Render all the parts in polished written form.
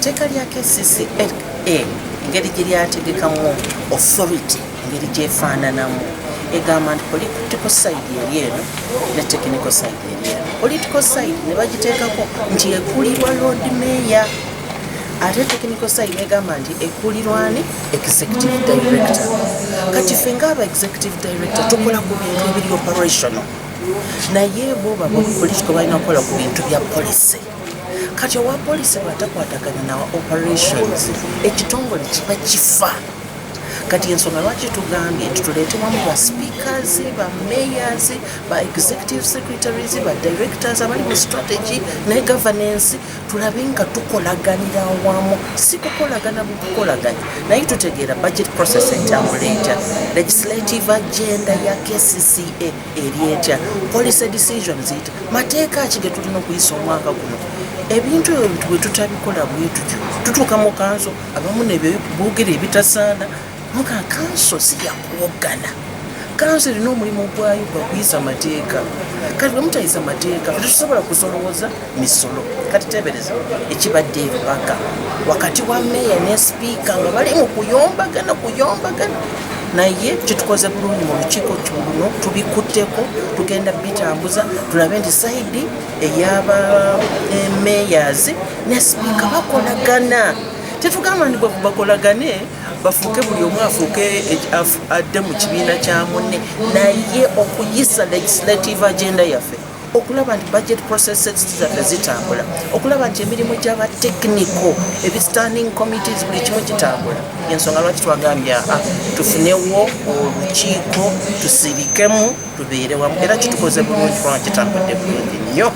Etteeka lya KCCA, engeri gye lyategekamu authority, engeri gyefaananamu, egamba nti political side eri eno ne technical side eri eno. Political side ne bagiteekako nti ekulirwa Lord Mayor, ate technical side negamba nti ekulirwani executive director. Kati ffe ngaaba executive director tukola ku bintu ebiri operational, naye bo ba political balina kukola ku bintu bya policy. Kati owa policy bwatakwatagana nawa operations, ekitongole kiba kifa. Kati ensonga lwaki tugambye nti tuleete wamu ba speakers, ba mayors, ba executive secretaries, ba directors abali mu strategy ne governance, tulabe nga tukolaganira wamu, si kukolagana bukukolaganya, naye tutegeera budget process entambula etya, legislative agenda ya KCCA eri etya, policy decisions ita, mateeka ki ge tulina okuyisa omwaka guno. Ebintu ebyo bwe tutabikola bwe tutyo, tutuuka mu kanso, abamu nebyoboogera ebitasaana. Muka kanso si yakuwogana. Kanso erina omulimu gwayo gwa kuyisa mateeka. Kati bwe mutayisa mateeka, tetusobola kusolooza misolo. Kati tebereza ekibadde ebibaka wakati wa meeya ne sipiika nga bali mu kuyombagana kuyombagana, naye kitukoze bulungi mu lukiiko luno, tubikutteko, tugenda bitambuza, tulabe nti side eyaba mayors ne sipiika bakolagana. Tetugamba nti bakolagane bafuuke buli omu afuuke adde mu kibiina kya munne, naye okuyisa legislative agenda yaffe, okulaba nti budget processes zaffe zitambula, okulaba nti emirimu gy'aba technical, ebi standing committees, buli kimu kitambula. Ensonga lwaki twagambye aa tufunewo olukiiko, tusirikemu, tubeere wamu, era kitukoze bulungi kubanga kitambudde bulungi nnyo.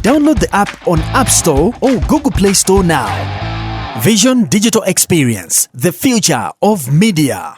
Download the app on App Store or Google Play Store now. Vision Digital Experience, the future of media.